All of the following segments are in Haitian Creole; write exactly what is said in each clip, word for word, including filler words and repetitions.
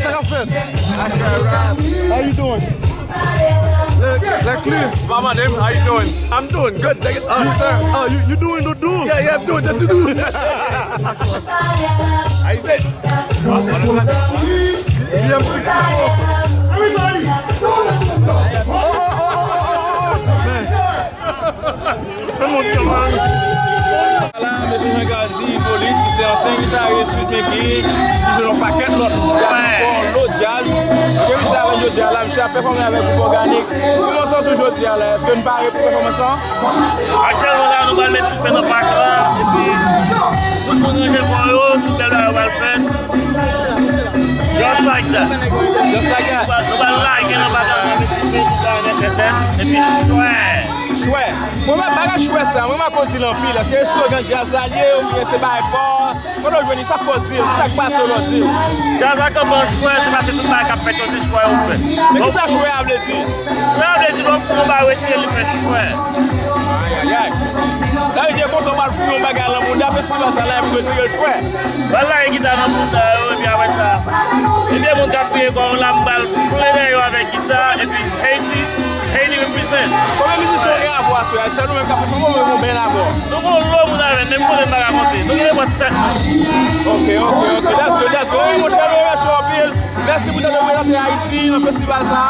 How you doing? Like, like clear. Mama, name, how you doing? I'm doing good. Thank you. Uh, sir. Oh, you, you doing the do? Yeah, yeah, I'm doing the do do. I said, B M sixty-four. Everybody. Tout moun ki anba. La, mesye Jean Gazi, Ipolit, ki se ansyen gitarist Sweet Micky, ki jwe nan pakèt lòt group, bon, lòt djaz. Ke misye avè jodi a la, misye ap pèfòme avèk gwoup Òganik. Kòman w santi w jodi a la? Èske n pare pou pèfòmans lan? Aktyèlman la, nou pral met dife nan pak la, epi tout moun ranje kò yo, tout bèl bagay pral fèt. Just like that. Just like that. Nou pral, nou pral lage nan pak la, nou met dife, tout bagay nèt, nèt, nèt, epi chwè. Chwè. Mwen, mwen pa ka chwè sa. Mwen, mwen konn di l anpil. Èske slogan djaz la l ye oubyen se bagay pa w? Kote w jwenn li? Sa k fè w di l? Sa k pase w lè w di l? Djaz la kanpe an chwè, se paske tout bagay k ap fèt yo se chwè yo fè. Men kisa chwè a vle di? Chwè a vle di lè w fè yon bagay, w retire l, li fè chwè. Ayayay. Sa vle di, kontan w pral fouye yon bagay nan mouda, festival sa la, epi w retire l chwè. Pral lage gita nan mouda yo, epi apre sa, e de moun k ap kriye kò yo la, m pral plen dèyè yo avèk gita, epi Haiti, Haiti represent. Konbyen mizisyen w gen avè w aswè a? Sèl ou menm k ap pèfòme oubyen w gen yon band avè w? Nou gen yon lo moun avè n, men m konnen m pa ka konte. Nou gen nenpòt sèt moun. Ok, ok, ok. That's good, that's good. Wi, monchè, nou remèsye w anpil. Mèsi pou tèt ou prezante Ayiti nan festival sa a.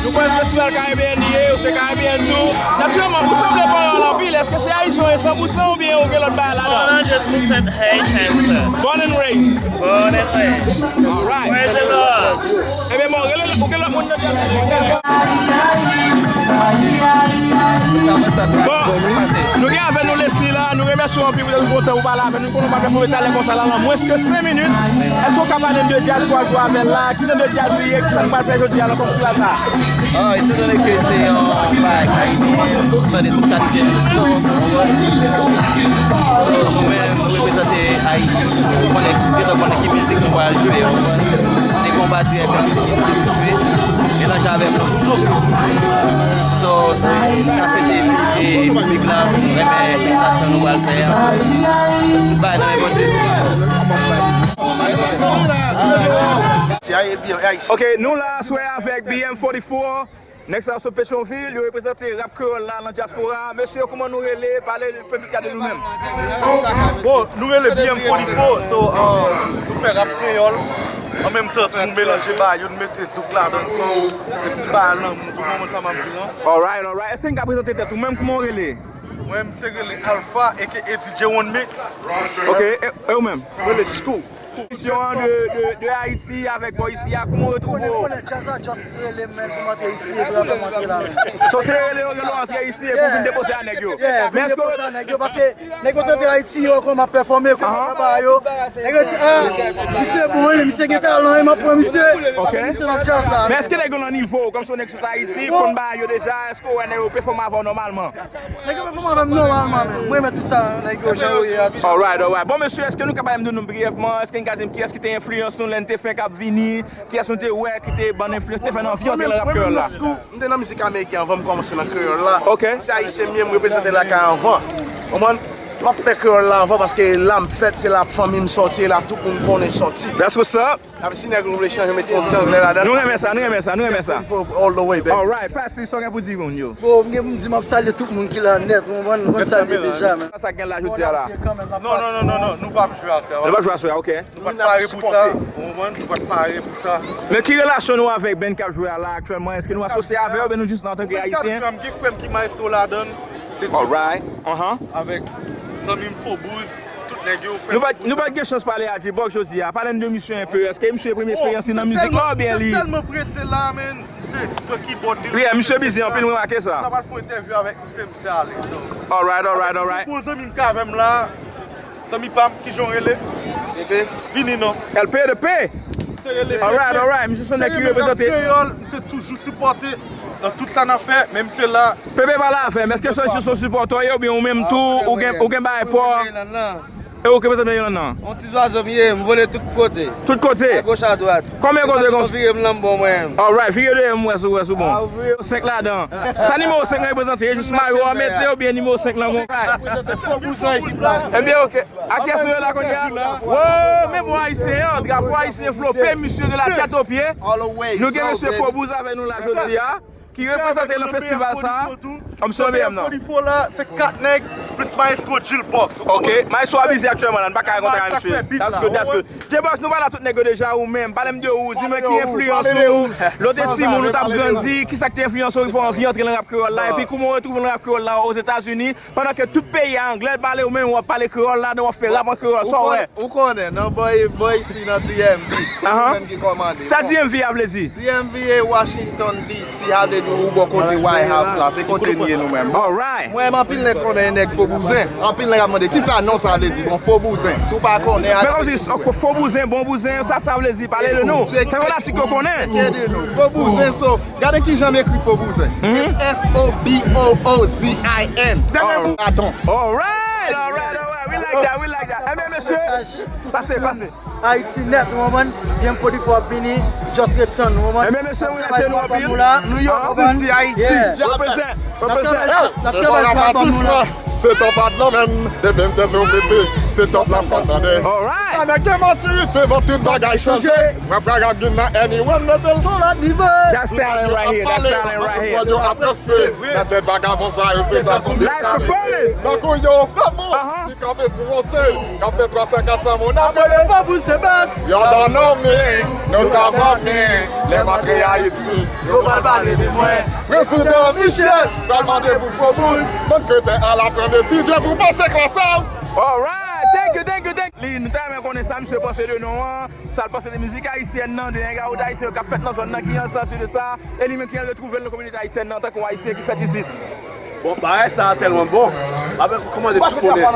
Nou konnen festival karibyen li ye, ou se karibyen tou. Natirèlman, ou sanble panyòl anpil. Èske se ayisyen w ye san pou san oubyen ou gen lòt bagay ladan? One hundred percent Haitian, sir. Born and raised. Born and raised. All right. Praise the Lord. Ebyen, bon, rele, ou gen lòt moun nan. Bon, nou gen avè nou Leslie la, nou remèsye w anpil pou tèt ou kontan pou pale avè nou. Konnen w pa fè pwomèt talè konsa la nan mwens ke senk minit. Èske w ka pale n de djaz ou pral jwe avè l la? Ki jan de djaz li ye? Kisa n pral fè jodi a nan festival sa? Ah, etan done ke se yon bagay karibyen, nou tande tout kalite mizik, ou konprann? So, nou menm, nou reprezante Ayiti, nou konnen, gentan konnen ki mizik nou pral jwe, ou konprann? Se konba dirèk la, nou jwe, melanje avèk yon souk. So, n ap swete, e, piblik la, renmen prestasyon nou pral fè a. Tout bagay nan men Bondye. Ok, nou la aswè avèk B M forty-four. Nèg sa sot Petyonvil, yo reprezante rap kreyòl la nan dyaspora. Mesye, kòman nou rele? Pale piblik la de nou menm. Bon, nou rele B M forty-four, so, uh, nou fè rap kreyòl. An menm tan, tou nou melanje bagay yo, nou mete zouk ladan tou, e ti bagay lanmou, tout moun konn sa m ap di lan. Alright, alright. Èske n ka prezante tèt ou menm? Kòman w rele? Mwen, m se rele Alpha, aka D J One Mix. Ok, e, e ou menm? Mwen rele Scoop. Misyon de, de, de Ayiti avèk bò isi a, kòman w retwouve w? Konnen, konnen, djaz la just rele m, men, pou m antre isi, epi apre m antre la, men. So, se rele yo, rele w antre isi, epi w vin depoze a nèg yo. Yeah, vin depoze a nèg yo, paske nèg yo tande Ayiti, yo, kòman m ap pèfòme, kòman m ap ba yo. Nèg yo di, ah, misye bon, wi, misye gen talan, wi, m ap pran misye. Ok. Misye nan djaz la. Men èske nèg yo nan nivo w, kòmsi yon nèg sot Ayiti, konn bagay yo deja, èske w wè nèg yo pèfòme avè w nòmalman? Nèg yo pèfòme avè m nòmalman, men. Mwen renmen tout sa, nèg yo, jan yo ye a, tout sa. Alright, alright. Bon, mesye, èske nou ka pale m de nou briyèvman? Èske n ka di m kiyès ki te enfliyans nou lè n te fenk ap vini? Kiyès nou te wè ki te ban n enfliyans, te fè n anvi antre nan rap kreyòl la? Mwen menm nan Scoop, m te nan mizik ameriken anvan m kòmanse nan kreyòl la. Ok. Se ayisyen m ye, m reprezante lakay anvan. Konprann? M ap fè kreyòl la anvan paske la m fèt, se la fanmi m sòti, e la tout moun konnen sòti. That's what's up. Apre si nèg yo vle chanje, mete yon ti anglè ladan. Nou renmen sa, nou renmen sa, nou renmen sa. All the way, baby. Alright, Fasil, sa w gen pou di moun yo? Bon, m gen pou m di, m ap salye tout moun ki la nèt, ou konprann, m konn salye deja, men. Sa k gen la jodi a la? Non, non, non, non, non, nou p ap jwe aswè a. Nou p ap jwe aswè a, ok. Nou pa t pare pou sa, ou konprann, nou pa t pare pou sa. Men ki relasyon nou avèk band k ap jwe a la aktyèlman? Èske nou asosye avè yo, oubyen nou jis la antanke ayisyen? Mwen gen frè m ki maestro ladan, se Alright, uh-huh. Avèk zanmi m Fobouz. Tout nèg yo fè. Nou pa, nou pa t gen chans pale a G-Buck jodi a. Pale n de misye enpe. Èske misye premye esperyans li nan mizik la oubyen li? Tèlman prese la, men. Se pran kibòd li. Yeah, misye bizi anpil, m remake sa. Sa pral fè yon entèvyou avèk misye, misye ale, so. Alright, alright, alright. Bon zanmi m k avè m la. Zanmi pa m, kijan w rele? Pepe. Vini non. L P de P. Se rele Pepe. Alright, alright. Misye se yon nèg ki reprezante. Kreyòl, misye toujou sipòte nan tout sa n ap fè, men misye la. Pepe, pale avè m. Èske se jis yon sipòtè w ye oubyen ou menm tou, ou gen, ou gen bagay pa w? Nan, nan. E ou ki reprezante Yolanda? Yon ti zwazo m ye, m vole tout kote. Tout kote? Agoch, adwat. Konbyen kote konsa? Vire m nan m bon mwen. Alright, vire dèyè m, m wè si w, wè si w bon. Ah, ou vire. Senk ladan. Sa nimewo senk lan reprezante? E jis mayo a mete oubyen nimewo senk lan bon? Reprezante fo bouz nan ekip la. Ebyen, oke. A kiyès nou ye la kounye a? Wo, men bon ayisyen an, drapo ayisyen flope, misye de la tèt o pye. Nou gen mesye Fo Bouz avè nou la jodi a, ki reprezante nan festival sa a. Kòm se yon B M nan. Fo Difo la, se kat nèg, plis Maestro Jill Box. Ok, Maestro a bizi aktyèlman la, nou pa ka rankontre ak misye. That's good, that's good. J-Boss, nou pale a tout nèg yo deja, ou menm, pale m de ou, di mwen ki enfliyans ou, lè w te timoun, ou t ap grandi, kisa ki te enfliyanse w, ki fè w anvi antre nan rap kreyòl la, epi kouman w retwouve w nan rap kreyòl la Ozetazini, pandan ke tout peyi a anglè pale, ou menm w ap pale kreyòl ladan, w ap fè rap an kreyòl, sa w wè? Ou konnen, nan bò, bò isi nan D M V, se nou menm ki kòmande. Sa D M V a vle di? D M V a Washington D C, sa vle di ou bò kote White House la, se kote n ye nou menm. Alright. Mwen menm anpil nèg konnen nèg Fo Bouzen, anpil nèg ap mande kisa non sa vle di. Bon, Fo Bouzen, si w pa konnen, men kòmsi, ok, Fo Bouzen, Bon Bouzen, sa sa vle di, pale de nou. Fè fanatik yo konnen. Fo Bouzen, so, gade kijan m ekri Fo Bouzen. It's F O B O O Z I N. Alright, alright, alright. We like that, we like that. Ebyen, mesye, pase, pase. Ayiti nèt, ou konprann? Byen Fo Difo ap vini, just ret tann, ou konprann? Ebyen, mesye, wi, se nou anpil. New York City, Ayiti. Represent, represent. N ap travay sou album nou la. Se Top Adnan menm, depi m te tou piti, se Top la m konn tande. Alright. Nèg gen matirite, bon, tout bagay chanje. Mwen pral rap vin nan anyone, mete l sou lòt nivo. That's talent right here, that's talent right here. Yo ap danse, nan tèt vagabon sa yo, se tankou. Nice performance. Tankou yo fè bon. Kanpe sou yon stage, k ap fè twa san, kat san moun ap bwè. Yo don't know me, nou ka ban men, lè m antre Ayiti, yo pral pale de mwen. Prezidan Michel pral mande pou Fo Bouzen, bann kretyen al aprann etidye pou pase klas sa. Alright, thank you, thank you, thank you. Li, nou ta renmen konnen sa misye panse de nou an, sa l panse de mizik ayisyèn nan, de hangout ayisyen yo k ap fèt nan zòn nan, ki l santi de sa, e li menm ki l retwouve l nan kominote ayisyèn nan antanke yon ayisyen ki fèt isit. Bon, bagay sa a tèlman bon. Avèk kòmande tout moun. Oh,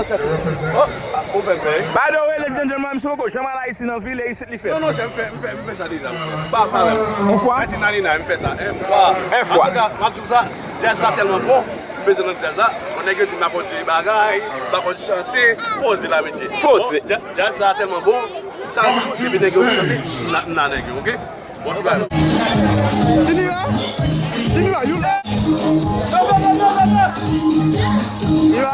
ou fè bèy. By the way, ladies and gentlemen, misye poko janm al Ayiti nan vil e isit li fèt. Non, non, chè, m fè, m fè, m fè sa deja, mesye. Pa, pa, yon fwa? Mèsi Nanina, m fè sa. Yon fwa. Yon fwa. Antouka, m ap di w sa, djaz la tèlman bon. M bezwen nan djaz la. Bon, nèg yo di m pa konn jere bagay, m pa konn chante, poze la, mesye. Poze. Bon, dja-, djaz sa a tèlman bon, chak jou, depi nèg yo chante, m nan, m nan nèg yo, ok? Bon, ti bagay. Tini la? Tini la, you la? Tini la?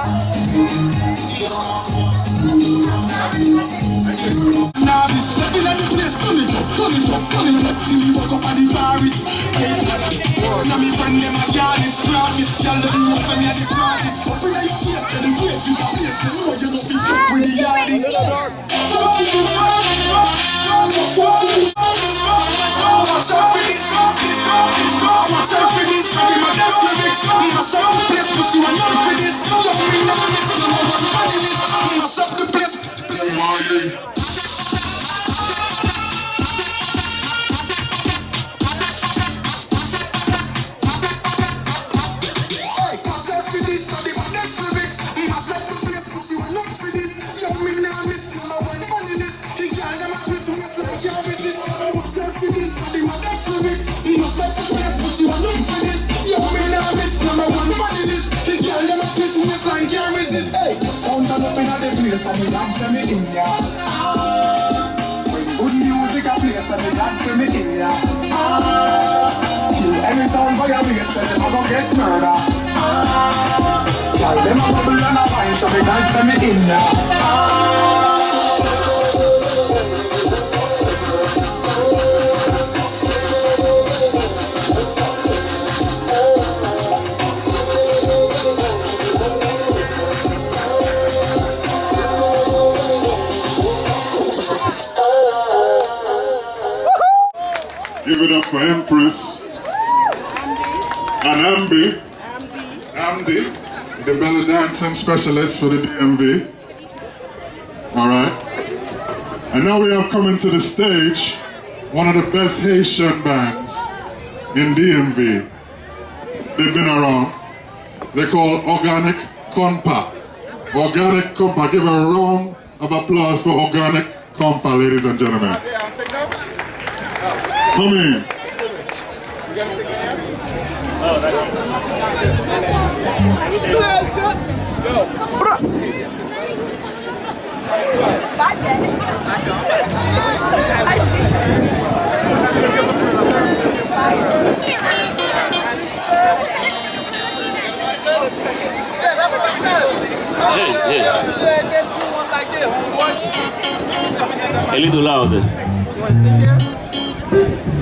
Nah, this stepping at the place, turn it up, turn it up, turn it up, till you walk up at the Paris. Hey, now me friend dem a yardis, gratis, gyal dem know seh me a di smartest. Up inna your face, celebrate with a place, you know you know fi fuck with the yardis. Sound turn up inna the place and the dance and me in ya. Good music a play, so the dance and me in ya. Ah, kill any sound violate, so dem a go get murder. Ah, gyal dem a bubble and a wine, so the dance and me in ya. Ah. Give it up for Empress and Ambi. Amdi, the belly dancing specialist for the D M V. All right. And now we have coming to the stage one of the best Haitian bands in D M V. They've been around. They call Organic Compa. Organic Compa. Give a round of applause for Organic Compa, ladies and gentlemen. Come in. Hey, hey. A little louder.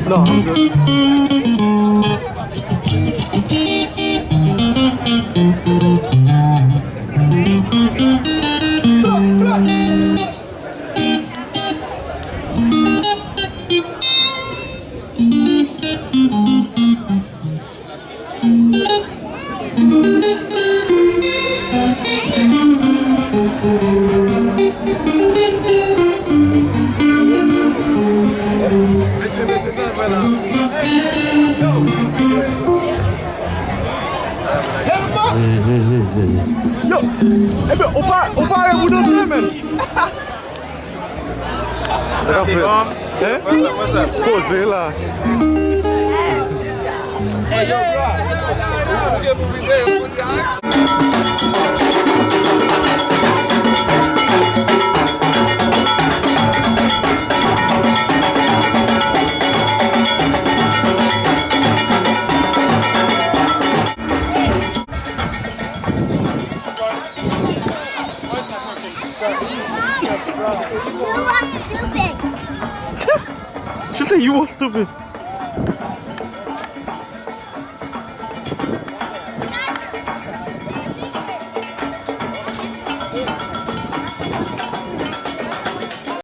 No, I'm good. Yo, ebyen, ou pa, ou pare pou danse, men. Sa k ap fèt? Hein? Poze la. She said you are stupid.